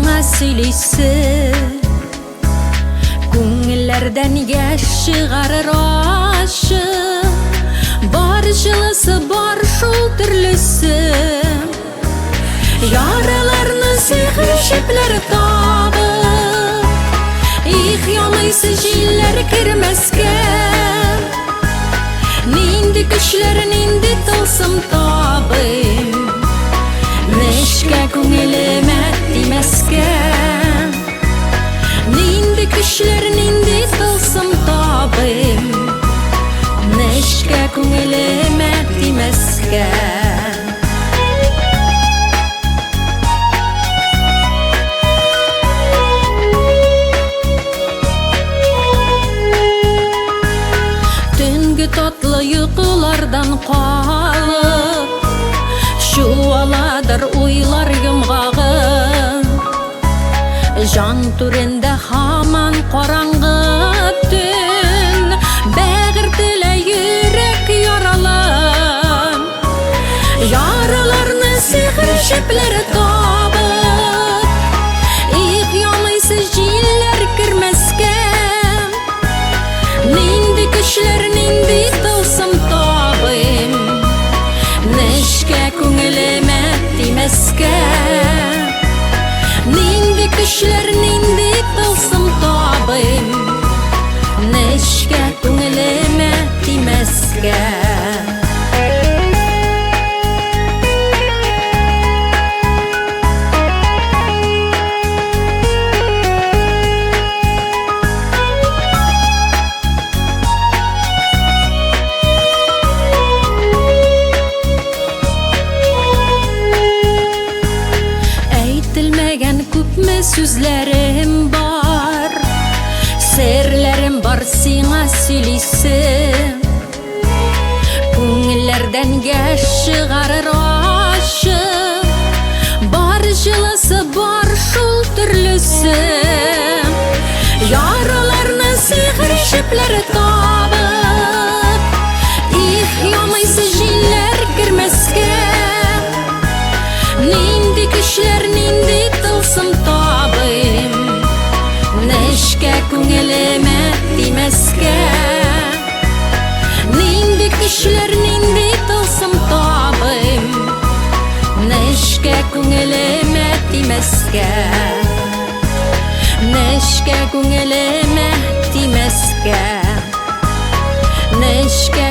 сиңа сөйлисе. Күңелләрдән яшь чыгарыр ачы, бар җылысы, бар шул төрлесе. Яраларны сихер җепләре табып, их, ямыйсы җилләр кермәскә. Нинди көчләр, нинди тылсым табыйм, нечкә күңелемә тимәскә. Нинди көчләр, нинди тылсым табыйм, нечкә күңелемә тимәскә. Төнге татлы йокылардан калып, чуаладыр уйлар йомгагы. Җан түрендә һаман караңгы төн, бәгырь телә, йөрәк яралы. Яраларны сихер җепләре табып, их, ямыйсы җилләр кермәскә. Нинди көчләр, нинди тылсым табыйм, нечкә күңелемә тимәскә. Нинди көчләр, нинди тылсым табыйм, нечкә күңелемә тимәскә. Әйтелмәгән күпме сүзләрем бар, серләрем бар сиңа сөйлисе. Күңелләрдән яшь чыгарыр ачы, бар җылысы, бар шул төрлесе. Яраларны сихер җепләре табып, их, ямыйсы җилләр кермәскә. Нинди көчләр, нинди тылсым табыйм, нечкә күңелемә тимәскә. Нинди көчләр, нинди тылсым табыйм, нечкә күңелемә тимәскә. Нечкә күңелемә тимәскә. Нечкә